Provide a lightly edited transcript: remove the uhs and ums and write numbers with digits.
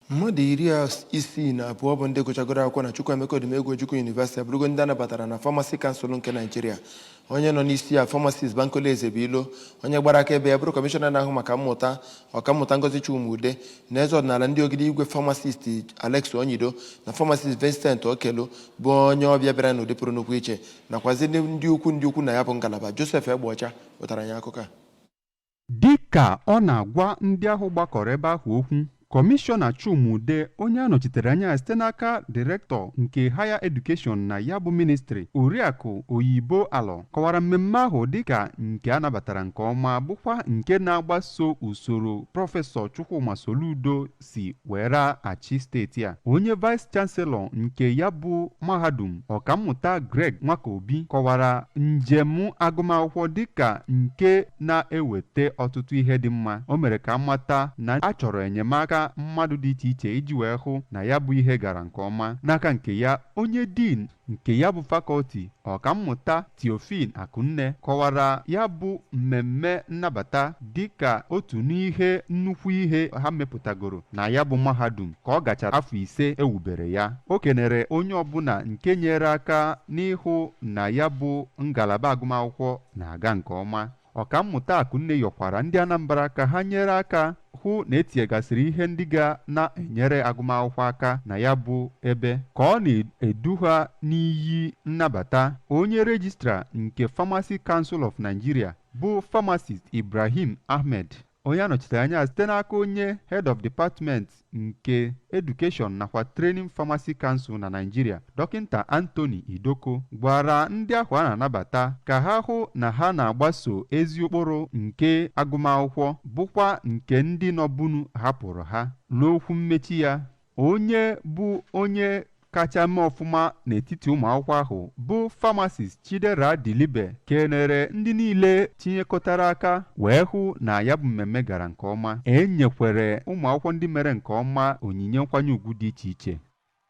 Mmadụ 62 bụ ndị gụchagoro akwụkwọ na Chukwuemeka Odumegwu Ojukwu University abụrụgo ndị anabatara na Pharmacy Council nke Naijiria. Onye nọ n'isi ya, Pharmacist Bankole Ezebilo, onye gbara akaebe ya bụrụ kọmishọna na-ahụ maka mmụta, Ọkammụta Ngozi Chuma-Udeh, na eze ọdịnala ndị Ogidi, Igwe Pharmacist Alex Onyido, na Pharmacist Vincent Okelu bụ onye ọbịa bịara n'ụdị pụrụ nnukwu iche, nakwazi ndị ukwu na ya bụ ngalaba. Joseph Egbeọcha wetara anyị akụkọ a. Dịka ọ na-agwa ndị ahụ gbakọrọ ebe ahụ okwu, Kọmishọna Chuma-Udeh, onye a nọchitere anya site n'aka Direktọ nke Higher Education na ya bụ ministri, Oriakụ Oyibo Alọ, kọwara mmemme ahụ dịka nke a nabatara nke ọma, bụkwa nke na-agbaso usoro Prọfesọ Chukwuma Soludo si were achị steeti a. Onye Vice Chancellor nke ya bụ mahadum, Ọkammụta Greg Nwakobi, kọwara njem agụmakwụkwọ dịka nke na-eweta ọtụtụ ihe dị mma. O mere ka amata na a chọrọ enyemaka mmadụ dị iche iche iji wee hụ na ya bụ ihe gara nke ọma. N'aka nke ya, onye Dean nke ya bụ faculty, Ọkammụta Theophile Akunne, kọwara ya bụ mmemme nnabata dịka otu n'ihe nnukwu ihe ha mepụtagoro na ya bụ mahadum ka ọ gachara afọ 5 ewubere ya. O kenere onye ọbụla nke nyere aka n'ịhụ na ya bụ ngalaba agụmakwụkwọ na-aga nke ọma. Ọkammụta Akunne yọkwara ndị Anambra ka ha nyere aka hụ na etinyegasịrị ihe ndị ga na-enyere agụmakwụkwọ aka na ya bụ ebe. Ka ọ na-edu ha n'iyi nnabata, onye Registrar nke Pharmacy Council of Nigeria, bụ Pharmacist Ibrahim Ahmed, onye anọchitere anya site n'aka onye Head of Department nke Education nakwa Training, Pharmacy Council na Nigeria, Dọkịta Anthony Idoko, gwara ndị ahụ a na-anabata ka ha hụ na ha na-agbaso ezi ụkpụrụ nke agụmakwụkwọ, bụkwa nke ndị nọbunu hapụrụ ha. N'okwu mmechi ya, onye bụ onye kacha mee ọfụma n'etiti ụmụ akwụkwọ ahụ, bụ Pharmacist Chidera Dilibe, kenere ndị niile tinyekọtara aka wee hụ na ya bụ mmemme gara nke ọma. E nyekwere ụmụ akwụkwọ ndị mere nke ọma onyinye nkwanye ugwu dị iche iche.